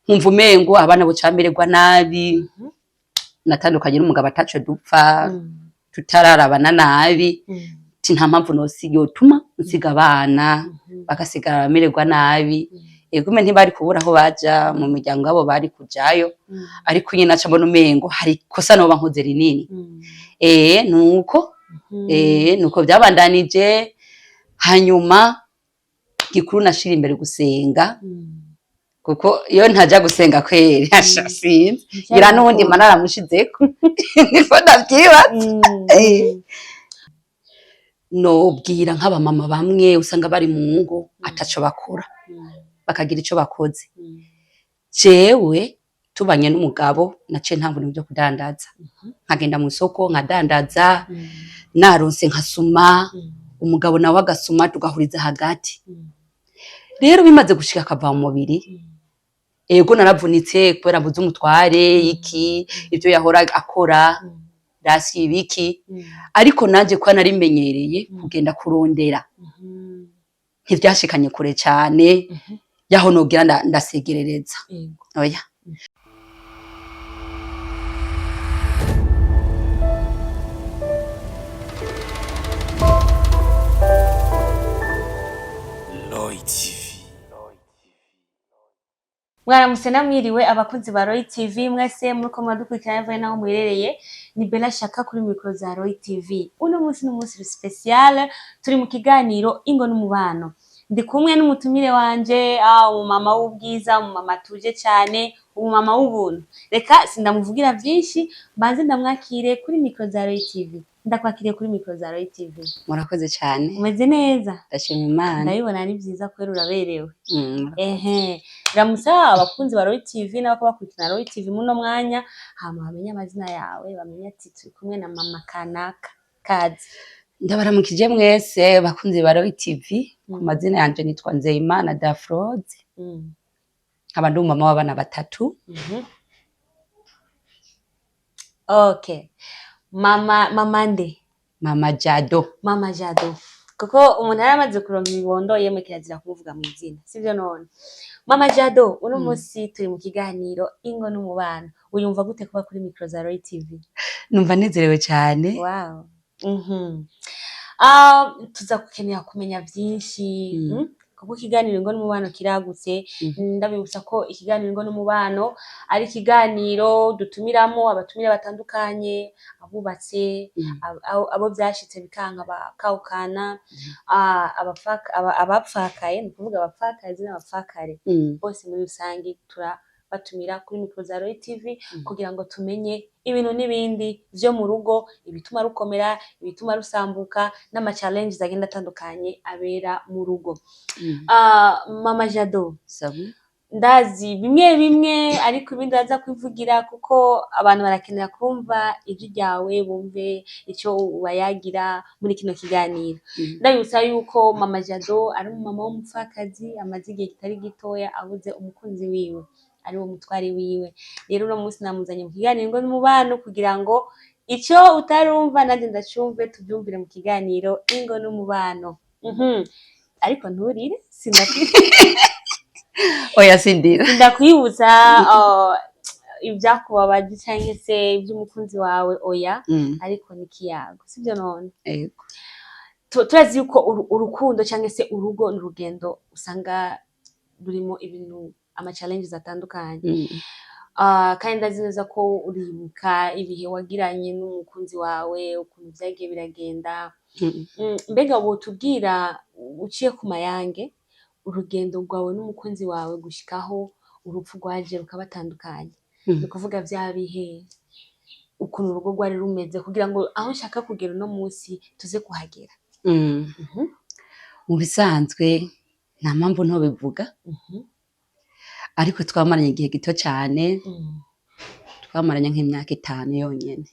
Nkumva umengo abana boca bamererwa nabi. Natandukanye n'umugabo ataco dupfa, tutararabana nabi. Ati nta mpamvu nosi yotuma nsiga abana bagasigara bamererwa nabi. Egume ntibari kubura aho baja mu miryango yabo, bari kujayo, ariko nyine naca mbona umengo hari ikosa noba nkoze rinini. Nuko nuko byabandanije. Hanyuma gikuru nashira imbere gusenga, kuko iyo ntaja gusenga kweri asha sinzi ngira n'ubundi mana aramushizeko, niko ndavyibaza. Nobwira nk'abamama bamwe usanga bari mu ngo ataco bakora, bakagira ico bakoze. Jewe tubanye n'umugabo naciye ntangura ibintu vyo kudandaza, nkagenda mu isoko nkadandaza, naronse nkasuma, umugabo nawe agasuma, tugahuriza hagati. Rero bimaze gushika akava mu mubiri, ego naravunitse kubera mbuze umutware, iki ivyo yahora akora rasi ibiki, ariko nanje kuba narimenyereye kugenda kurondera ntivyashikanye kure cane yaho nogira ndasegerereza. Oya. Lloyd TV. Mwaramutse namwiriwe abakunzi ba Roy TV mwese muriko muradukurikirana bivaye naho muherereye. Ni Bella Shaka kuri micro za Roy TV. Uno munsi ni umunsi special, turi mu kiganiro Ingo n'Umubano. Ndi kumwe n'umutumire wanje, umumama w'ubwiza, umumama atuje cyane, umumama w'ubuntu. Reka sindamuvugira byinshi, mbanze ndamwakire kuri micro za Roy TV. Ndakwakiriye kuri micro za Roy TV. Murakoze cane. Umeze neza? Ndashima Imana. Ndabibona ni byiza kubera uraberewe. Ehe, ramutsa abakunzi ba Roy TV n'abako bakurikirana Roy TV muno mwanya, hama bamenye amazina yawe, bamenye ati turi kumwe na mama kanaka. Kazi. Ndabaramukije mwese bakunzi ba Roy TV. Ku mazina yanje nitwa Nzeyimana Dafroze, nkaba ndi umumama w'abana batatu. Okay. Mama, mama nde? Mama Jado. Mama Jado. Kuko umuntu yari amaze kuronka ibibondo yemwe kirazira kumuvuga mu izina. Sivyo none? Mama Jado, uno munsi turi mu kiganiro Ingo n'Umubano. Uyumva gute kuba kuri micro za Roy TV? Numva nezerewe cane. Wow. Tuza gukenera kumenya vyinshi, kuko ikiganiro Ingo n'Umubano kiragutse. Ndabibutsa ko ikiganiro Ingo n'Umubano ari ikiganiro dutumiramo abatumire batandukanye, abubatse, abo vyashitse bikanka bakawukana, abapfakaye, ni ukuvuga abapfakazi n'abapfakare bose muri rusange turabatumira kuri micro za Roy TV kugira ngo tumenye ibintu n'ibindi vyo mu rugo, ibituma rukomera, ibituma rusambuka, n'ama challenges agenda atandukanye abera mu rugo. Mama Jado, Sabu. ndazi bimwe bimwe ariko ibindi uraza kwivugira, kuko abantu barakenera kumva ijwi ryawe, bumve ico ubayagira muri kino kiganiro. Ndabibutsa yuko Mama Jado ari umumama w'umupfakazi, amaze igihe kitari gitoya abuze umukunzi wiwe, ari wo mutware wiwe. Rero uno munsi namuzanye mu kiganiro Ingo n'Umubano kugira ngo ico utarumva nanjye ndacumve, tubyumvire mu kiganiro Ingo n'Umubano. Ariko nturire, Oya, sindira. sindakwibutsa ibyakubabaje canke se iby'umukunzi wawe, oya, ariko ni ikiyago, sibyo none? Ego. Turazi yuko urukundo canke se urugo ni urugendo usanga rurimo ibintu, ama challenges atandukanye. Kandi ndazi neza ko uribuka ibihe wagiranye n'umukunzi wawe, ukuntu vyagiye biragenda. Mbega wotubwira uciye ku mayange urugendo rwawe n'umukunzi wawe gushikaho urupfu rwaje rukabatandukanya? Ni ukuvuga vya bihe, ukuntu urugo rwari rumeze, kugira ngo aho nshaka kugera uno munsi tuze kuhagera. Mu bisanzwe nta mpamvu ntobivuga, ariko twamaranye igihe gito cane, twamaranye nk'imyaka 5 yonyene.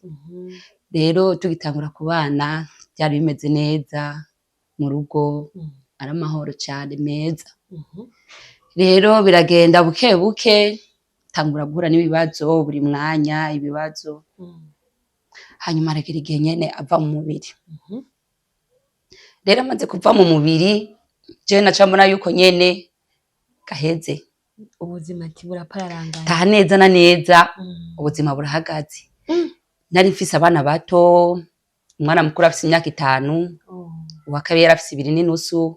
Rero tugitangura kubana byari bimeze neza mu rugo, ari amahoro cane meza. Rero biragenda buke buke, tangura guhura n'ibibazo buri mwanya, ibibazo. Hanyuma aragera igihe nyene ava mu mubiri. Rero amaze kuva mu mubiri, jewe naca mbona yuko nyene gaheze. Ubuzima ati burapararangana. Taha neza na neza, ubuzima burahagaze. Nari mfise abana bato, umwana mukuru afise imyaka 5, uwa kabiri yari afise 2.5,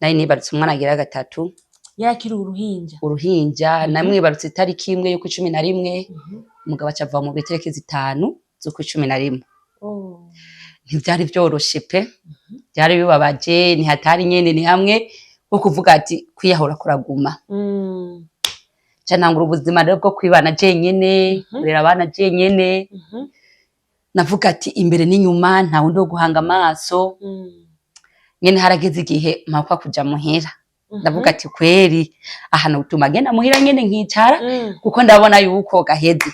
nari nibarutse umwana agira gatatu. Yarakiri uruhinja. Uruhinja. Namwibarutse itariki 1 y'ukwa 11, umugabo aca ava mu itariki 5 z'ukwa 11. Ntivyari vyoroshe pe, byari bibabaje, ni hatari nyene, ni hamwe nko kuvuga ati kwiyahura kuraguma. Ca ntangura ubuzima rero bwo kwibana jenyene, kurera abana jenyene. Navuga ati imbere n'inyuma nta wundi wo guhanga amaso. Nyene harageze igihe mpakwa kuja muhira. Ndavuga ati kweri aha notuma ngenda muhira nyene nkicara, kuko ndabona yuko gaheze.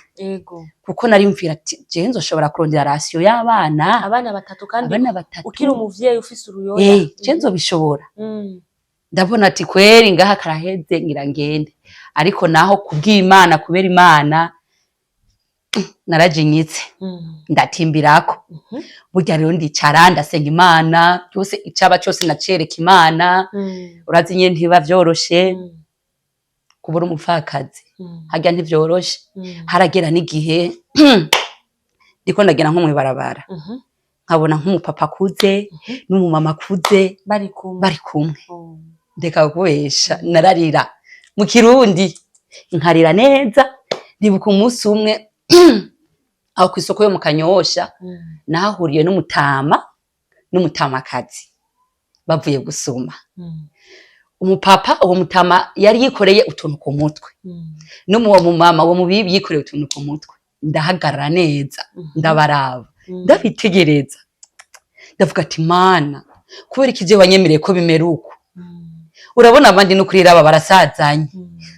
Kuko nari mvira ati jewe nzoshobora kurondera ration y'abana? Abana batatu kandi. Abana batatu. Ukiri umuvyeyi ufise uruyoya. Je nzobishobora? Ndabona ati kweri ngaha karaheze, ngira ngende. Ariko naho kubw'Imana, kubera Imana, narajinyitse, ndatimbirako. Burya rero ndicara ndasenga Imana, byose icaba cyose nacereka Imana. Urazi nyene ntibiba vyoroshe kubura umupfakazi, harya ntivyoroshe. Haragera n'igihe ndiko ndagenda nko mw'ibarabara, nkabona nk'umupapa akuze n'umumama akuze bari kumwe. Bari kumwe. Ndeka kubesha, nararira mu Kirundi, nkarira neza. Ndibuka umunsi umwe aho kw'isoko yo mu Kanyosha, nahahuriye n'umutama n'umutamakazi bavuye gusuma. Umupapa, uwo mutama yari yikoreye utuntu ku mutwe, n'uwo mumama, uwo mubibi, yikoreye utuntu ku mutwe. Ndahagarara neza, ndabaraba, ndabitegereza, ndavuga ati Mana, kubera iki jewe wanyemereye ko bimera uko? Urabona abandi n'ukuri raba barasazanye,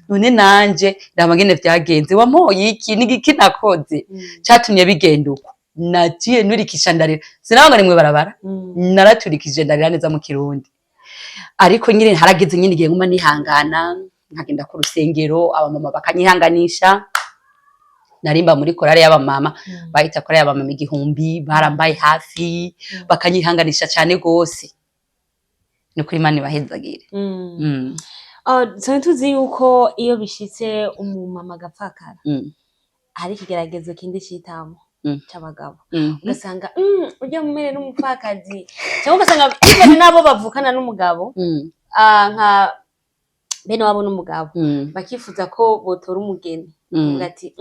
none nanje raba ngene vyagenze, wampoye iki? N'igiki nakoze catumye bigenda uko? Naciye nurikisha ndarira, sinabanga ni mw'ibarabara. Naraturikije ndarira neza mu Kirundi. Ariko nyine harageze nyine igihe nguma nihangana, nkagenda ku rusengero, abamama bakanyihanganisha. Narimba muri korale y'abamama, bayita korale y'abamama 1000, barambaye hafi, bakanyihanganisha cyane gose. Ni ukuri Imana ibahezagire. Dusanzwe tuzi yuko iyo bishitse umumama agapfakara, hari ikigeragezo kindi citamo c'abagabo. Ugasanga urya mumere n'umupfakazi, cyangwa ugasanga bivanye n'abo bavukana n'umugabo, nka bene wabo n'umugabo, bakifuza ko botora umugeni. Uvuga ati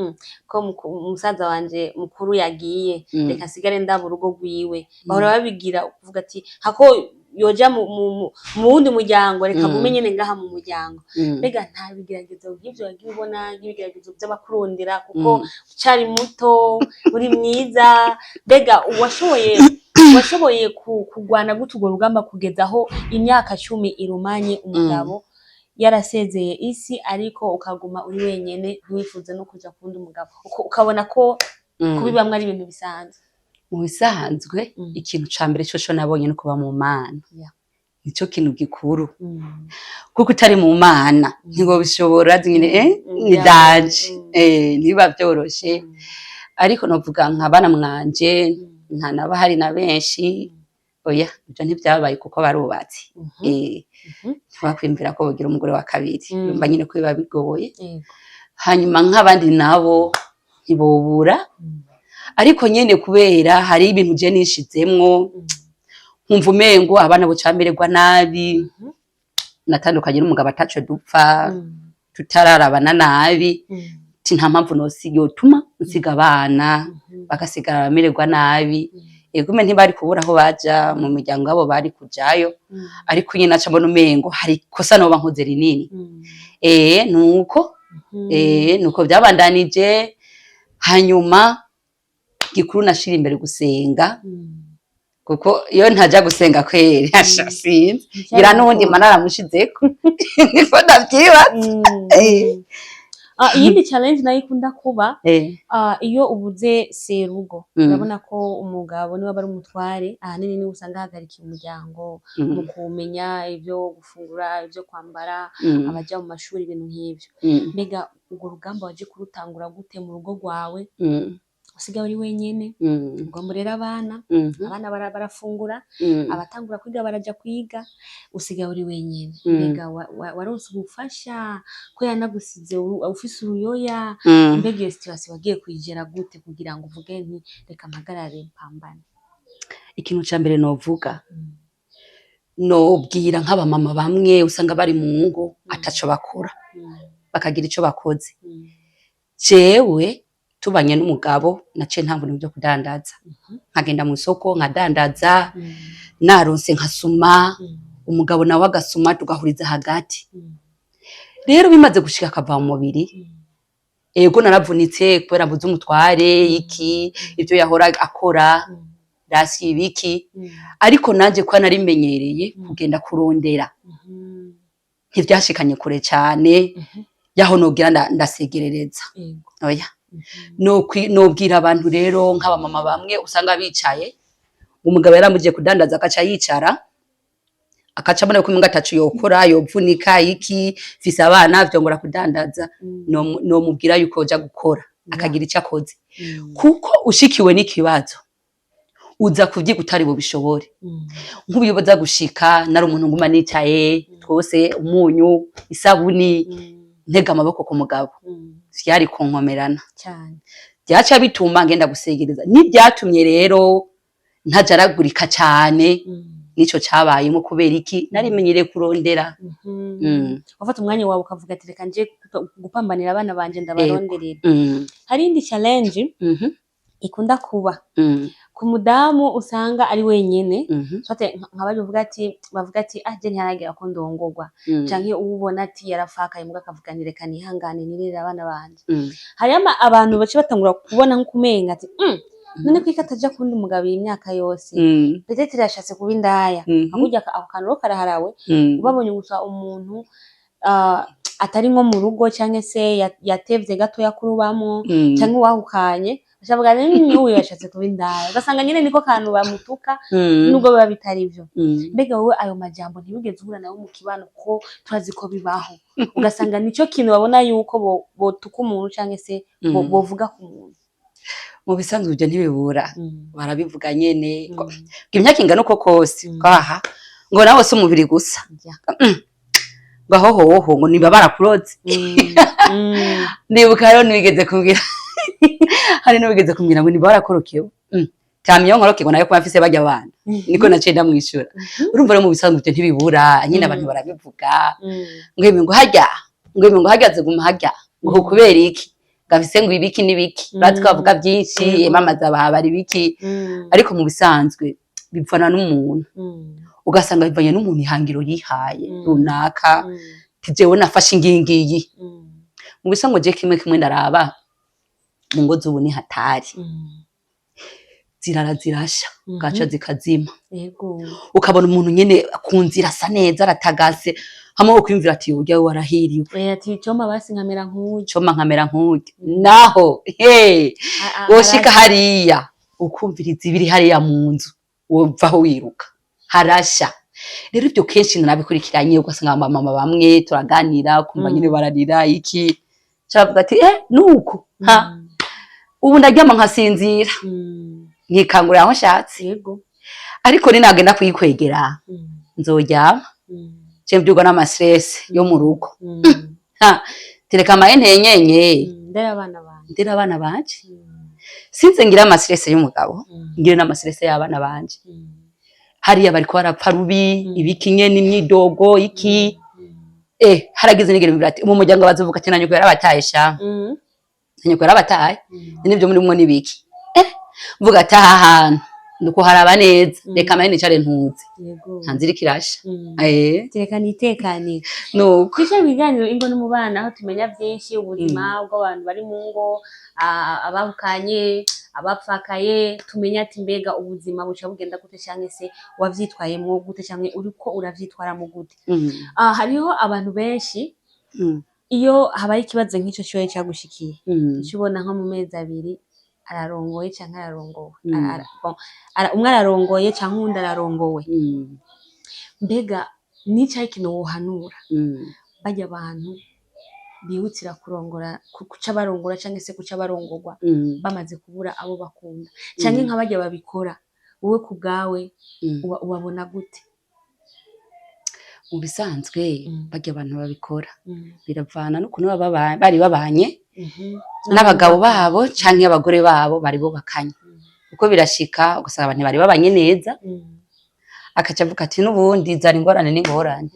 ko umusaza wanje mukuru yagiye, reka nsigare ndaba urugo rwiwe. Bahora babigira kuvuga ati hako yoja mu wundi muryango, reka gume nyene ngaha mu muryango. Mbega nta bigeragezo nk'ivyo wagiye ubona, nk'ibigeragezo vy'abakurondera kuko ucari muto, uri mwiza? Mbega washoboye kugwana gute urwo rugamba kugeza aho imyaka 10 irumanye umugabo yarasezeye isi, ariko ukaguma uri wenyene, ntiwifuze no kuja kuwundi mugabo, ukabona ko kubibamwo ari ibintu bisanzwe? Mu bisanzwe, ikintu ca mbere coco nabonye no kuba mu Mana. Nico kintu gikuru, kuko utari mu Mana ntiwobishobora nyine, ni danger. Ntibiba vyoroshe. Ariko novuga nka bana mwanje, nta naba hari na benshi, oya, ivyo ntivyabaye kuko barubatse. Ntibakwiyumvira ko bogira umugore wa kabiri. Urumva nyine ko biba bigoye. Hanyuma nk'abandi nabo ntibobura, ariko nyene kubera hari ibintu je nishizemwo, nkumva umengo abana boca bamererwa nabi. Natandukanye n'umugabo ataco dupfa, tutararabana nabi, ti nta mpamvu nosi yotuma nsiga abana bagasigara bamererwa nabi. Egume ntibari kubura aho baja mu miryango yabo, bari kujayo. Ariko nyine naca mbona umengo hari ikosa noba nkoze rinini. Nuko nuko byabandanije. Hanyuma gikuru nashira imbere gusenga, kuko iyo ntaja gusenga kweri asha sinzi ngira n'ubundi Imana aramushizeko, niko ndavyibaza. Iyindi challenge nayo ikunda kuba, iyo ubuze serugo. Urabona ko umugabo niwe aba ari umutware, ahanini niwe usanga ahagarikiye umuryango mu kumenya ivyo gufungura, ivyo kwambara, abaja mu mashuri, ibintu nk'ivyo. Mbega urwo rugamba waje kurutangura gute mu rugo rwawe? Usigaye uri wenyene, ugomba urere abana, abana barafungura, abatangura kwiga baraja kwiga, usigaye uri wenyene. Mbega waronse ubufasha ko yanagusize ufise uruyoya? Mbega iyo situation wagiye kuyigera gute kugira ngo uvuge nti reka mpagarare mpambane? Ikintu ca mbere novuga, nobwira nk'abamama bamwe usanga bari mu ngo ataco bakora, bakagira ico bakoze. Jewe tubanye n'umugabo, naciye ntangura ibintu vyo kudandaza, nkagenda mu isoko nkadandaza, naronse nkasuma, umugabo nawe agasuma, tugahuriza hagati. Rero bimaze gushika akava mu mubiri, ego naravunitse kubera mbuze umutware, iki ivyo yahora akora, rasi ibiki, ariko nanje ko narimenyereye kugenda kurondera, ntivyashikanye kure cane yaho nogira ndasegerereza. Oya. Nobwira abantu rero nk'abamama bamwe usanga bicaye, umugabo yaramubujije kudandaza, akaca yicara, akaca abona ko umenga ataco yokora, yovunika iki, mfise abana vyongora kudandaza. Nomubwira yuko yoja gukora, akagira ico akoze, kuko ushikiwe n'ikibazo uza kuvyiga utari bubishobore. Nk'ubu iyo baza gushika nari umuntu nguma nicaye twose, umunyu, isabuni, ntega amaboko ku mugabo, vyari kunkomerana. Cyane. Vyaca bituma ngenda gusegereza, n'ivyatumye rero ntajaragurika cane. Nico cabayemo, kubera iki? Narimenyereye kurondera. Wafata umwanya wawe ukavuga ati reka nje gupambanira abana banje, ndabaronderera. Hari indi challenge ikunda kuba ku mudamu usanga ari wenyene, soit nka bari bavuga ati ah, je ntiharagera ko ndongorwa, canke uwubona ati yarafakaye muga akavuga nti reka nihangane nirere abana banje. Hariyo abantu baca batangura kubona nk'ukumenga ati none kwiko ataja kundi mugabo iyi myaka yose, peut-être yashatse kuba indaya. Hakurya ako kantu rero karaharawe. Babonye gusa umuntu atari nko mu rugo canke se yatevye gatoya kurubamwo, canke uwahukanye, bacavuga uyu yashatse kuba indaya, ugasanga nyene niko kantu bamutuka, nubwo biba bitari vyo. Mbega wowe ayo majambo ntiwigeze uhura nayo mu kibano? Ko turazi ko bibaho, ugasanga nico kintu babona yuko botuka umuntu canke se bovuga ku muntu. Mu bisanzwe ivyo ntibibura, barabivuga nyene ngo imyaka ingana uko kose, kwaha ngo nawe si umubiri gusa, ngo aho hoho ngo niba barakuroze. Ndibuka rero nigeze kumbwira, hari n'uwigeze kumbwira ngo niba warakorokewe, tamye nkorokerwa nayo kuba mfise barya abana, niko naciye ndamwishura. Urumva rero mu bisanzwe ivyo ntibibura nyine, abantu barabivuga, ngo eme ngo harya, ngo eme ngo harya ziguma harya, ngo kubera iki gafise ngo ibiki n'ibiki. Urazi ko bavuga byinshi. Mamaza bahabara ibiki, ariko mu bisanzwe bivana n'umuntu, ugasanga bivanye n'umuntu ihangiro yihaye runaka, ti jewe nafashe ingingiyi. Mu bisanzwe je kimwe kimwe ndaraba mu ngo z'ubu ni hatari, zirara zirasha, gaca zikazima. Ukabona umuntu nyene ku nzira asa neza, aratagase, hamwe wo kwiyumvira ati urya warahiriwe. Ati coma basi nkamera nk'uyu. Coma nkamera nk'urya naho he woshika hariya ukumviriza ibiri hariya mu nzu, wovaho wiruka, harasha. Rero ibyo kenshi narabikurikiranye, ugasanga abamama bamwe turaganira, ukumva nyine bararira iki, caravuga ati eh nuko ha ubu ndaryama nkasinzira, nkikangurira aho nshatse, ariko ninagenda kuyikwegera nzoryama ce mvyurwa n'ama stress yo mu rugo. Ha tereka amaye ntenyenye. Ndera abana banje. Ndera abana banje, sinze ngira ama stress y'umugabo, ngire n'ama stress y'abana banje. Hariya bariko barapfa rubi, ibiki nyene, imyidogo iki, haragize nigere mbwira ati mu muryango bazovuga ati nanyoko yarabataye sha, nanyoko yarabataye, nibyo murimwo nibiki. Mvuga ati aha hantu nuko haraba neza, reka amaye nicare ntuze, nta nzira ikirasha. Reka nitekanire. Nuko. Twicaye mu biganiro Ingo n'Umubano, aho tumenya byinshi ubuzima bw'abantu bari mu ngo, abahukanye, abapfakaye, tumenya ati mbega ubuzima buca bugenda gute, canke se wavyitwayemwo gute, canke uriko uravyitwaramo gute? Hariho abantu benshi, iyo habaye ikibazo nk'ico ciwe cagushikiye, uca ubona nko mu mezi 2 ararongoye canke ararongowe. Bon, umwe ararongoye canke uwundi ararongowe. Mbega nicaye ikintu wohanura barya abantu? Bihutira kurongora, kuca barongora canke se kuca barongorwa bamaze kubura abo bakunda, canke nka barya babikora, wowe ku bwawe ubabona gute? Mu bisanzwe, barya abantu babikora, biravana n'ukuntu baba bari babanye n'abagabo babo canke abagore babo bari bubakanye, kuko birashika ugasanga abantu bari babanye neza, akaca avuga ati: "N'ubundi zari ingorane n'ingorane,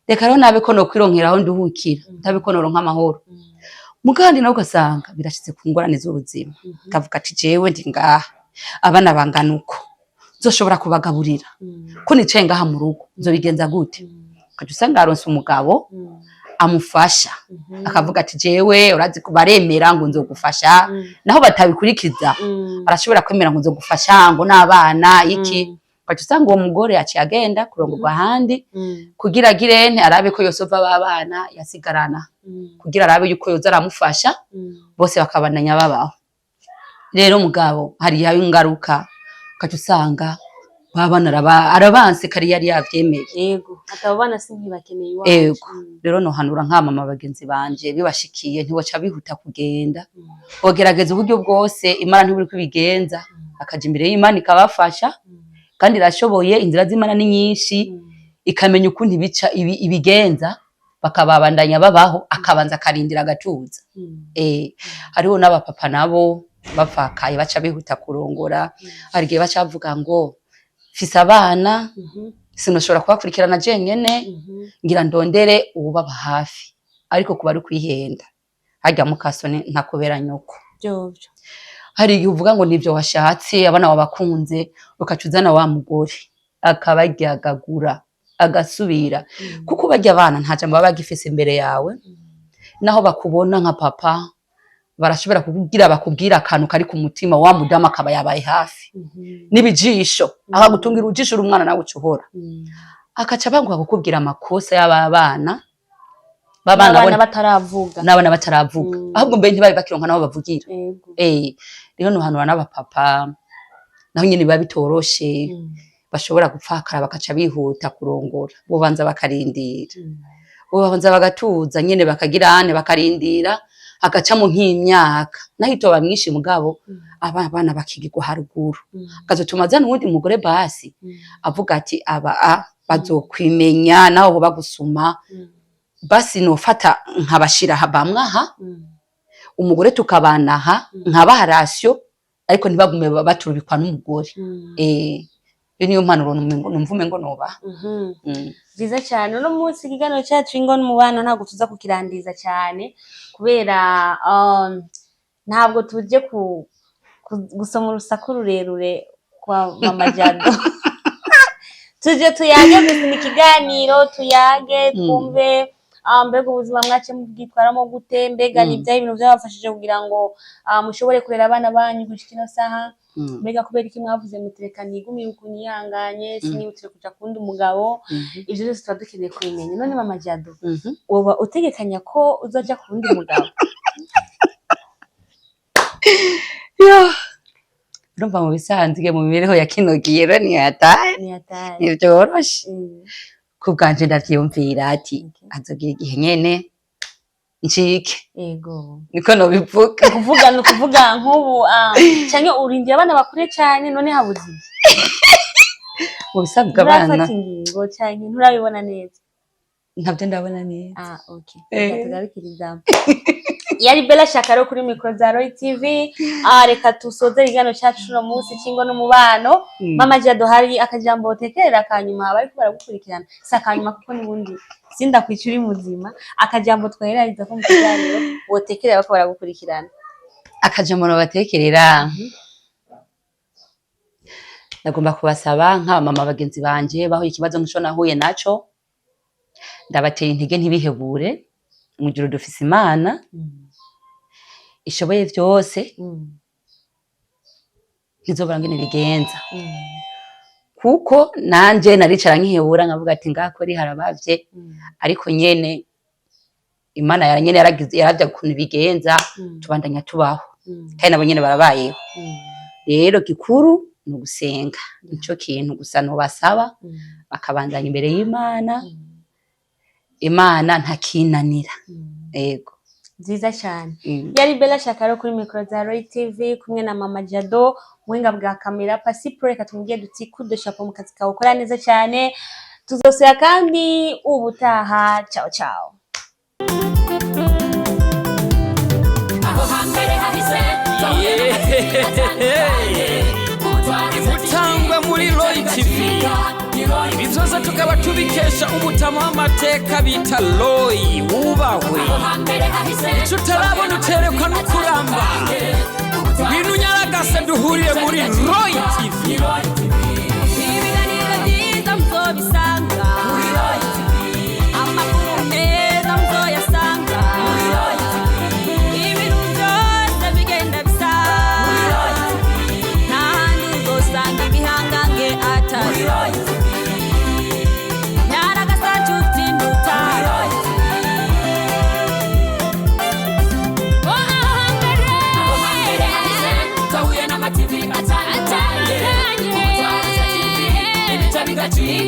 reka rero nabe ko nokwironkera aho nduhukira, ndabe ko noronka amahoro." Mugandi nawe ugasanga birashitse ku ngorane z'ubuzima, akavuga ati: "Jewe ndi ngaha, abana bangana uko, nzoshobora kubagaburira ko nicaye ngaha mu rugo? Nzobigenza gute?" Ukaca usanga yaronse umugabo amufasha, akavuga ati: "Jewe urazi ko baremera ngo nzogufasha." Naho batabikurikiza, arashobora kwemera ngo nzogufasha, ngo n'abana iki. Ukaca usanga uwo mugore aciye agenda kurongorwa ahandi kugira agirene arabe ko yosova ba bana yasigarana, kugira arabe yuko yoza aramufasha, bose bakabandanya babaho. Rero mugabo hariyo ingaruka, ukaca usanga ba bana arabanse kari yari yavyemeye. Yego, ati abo bana sinkibakeneye iwacu. Ego. Rero nohanura nk'abamama bagenzi banje, bibashikiye ntiboca bihuta kugenda, bogerageza uburyo bwose. Imana ntiburi kubigenza, akaja imbere y'Imana ikabafasha, kandi irashoboye, inzira z'Imana ni nyinshi, ikamenya ukuntu ibica ibigenza bakababandanya babaho, akabanza akarindira agatuza. Hariho n'abapapa nabo bapfakaye baca bihuta kurongora. Hari igihe baca bavuga ngo: "Mfise abana, sinoshobora kubakurikirana jenyene, ngira ndondere uwubaba hafi." Ariko kuba ari kwihenda, harya mukasoni ntakubera nyoko. Vyovyo. Hari igihe uvuga ngo nivyo washatse, abana wabakunze, ukaca uzana wa mugore akabaryagagura agasubira, kuko barya abana nta jambo baba bagifise imbere yawe. Naho bakubona nka papa, barashobora kukubwira, bakubwira akantu kari ku mutima, wa mudamu akaba yabaye hafi n'ibijisho, akagutungira urujisho uri umwana, nawe uca uhora, akaca banguka kukubwira amakosa y'aba bana babana. N'abana bataravuga. N'abana bataravuga. Ahubwo mbere ntibabe bakironka nabo bavugira. Rero nohanura n'abapapa, naho nyene biba bitoroshe, bashobora gupfakara bakaca bihuta kurongora, bobanza bakarindira, bobanza bagatuza nyene, bakagira ane, bakarindira hagacamo nk'imyaka, naho itoba myinshi, mugabo aba bana bakigirwa haruguru, akazotuma azana uwundi mugore, basi avuga ati: "Aba a bazokwimenya, naho boba gusuma, basi nofata nkabashira aha bamwe aha, umugore tukabana aha, nkabaha ration, ariko ntibagume baturubikwa n'umugore." Iyo niyo mpanuro numva umengo nobaha. Byiza cyane. Uno munsi ikiganiro cyacu Ingo n'Umubano ntabwo tuza kukirangiza cyane, kubera ntabwo tuje gusoma urusaku rurerure kwa Mama Jado. Tuje tuyage gusa, ni ikiganiro tuyage, twumve mbega ubuzima mwace mubwitwaramo gute, mbega ni ibyahe ibintu byabafashije kugira ngo mushobore kurera abana banyu gushika ino saha, mbega kubera iki mwavuze muti: "Reka nigumire ukuntu nihanganye, sinihutire kuja kuwundi mugabo"? Ivyo byose tuba dukeneye kubimenya. None Mama Jado, woba utegekanya ko uzoja ku wundi mugabo? Yo, urumva mu bisanzwe, mu mibereho ya kino gihe rero ntiyataye. Ntiyataye. Ntivyoroshe. Ku bwanje ndavyiyumvira ati azogira igihe nyene ncike. Niko nobivuga. Ni ukuvuga nk'ubu canke urindiye abana bakure cane? None habuze iki? Mu bisanzwe abana Nturafata ingingo canke nturabibona neza? Ntabyo ndabona neza. Ah, okay. Reka tugarukire ijambo. Yari Bella Shaka rero kuri micro za Roy TV. Reka tusoze ikiganiro cacu uno munsi c'ingo n'umubano. Mama Jado, hari akajambo utekerera akanyuma bariko baragukurikirana? Si akanyuma, kuko n'ubundi sindakwica, uri muzima. Akajambo twoherereza ko mu kiganiro wotekerera bariko baragukurikirana. Akajambo nobatekerera, ndagomba kubasaba nk'abamama bagenzi banje bahuye ikibazo nk'ico nahuye naco, ndabateye intege ntibihebure. Mu gihe dufise Imana ishoboye vyose, ntizobura ngene bigenza, kuko nanje naricara nkihebura, nkavuga ati: "Ngako ri harabavye." Ariko nyene Imana nyene yaragize, yaravye ukuntu ibigenza, tubandanya tubaho, kandi nabo nyene barabayeho. Rero gikuru ni ugusenga, nico kintu gusa nobasaba, bakabandanya imbere y'Imana. Imana ntakinanira. Ego. Nziza cyane. Yari Bella Shakaro kuri mikoro za Roy TV kumwe na Mama Jado muhinga bwa kamera Pasi Pro. Reka tumubwiye duti kudo chapeau mu kazi kawe ukora neza cyane. Tuzosubira kandi ubutaha. Ciao ciao. Aho hambere hahise. Imutangwa muri Roy TV, ibi byose tukaba tubikesha umutama w'amateka bita Roy wubahwe. Icyo utarabona uterekwa no kuramba. Ngwino unyaragase duhurire muri Roy TV. Ibiganiro byiza muzobisanga, amakuru meza muzoyasanga, ibintu byose bigenda bisa. Nta handi uzosanga ibihangange atari nyaragasa nshuti ndutari. Oh, aho hambere twahuye n'amativi atandukanye, bigacika.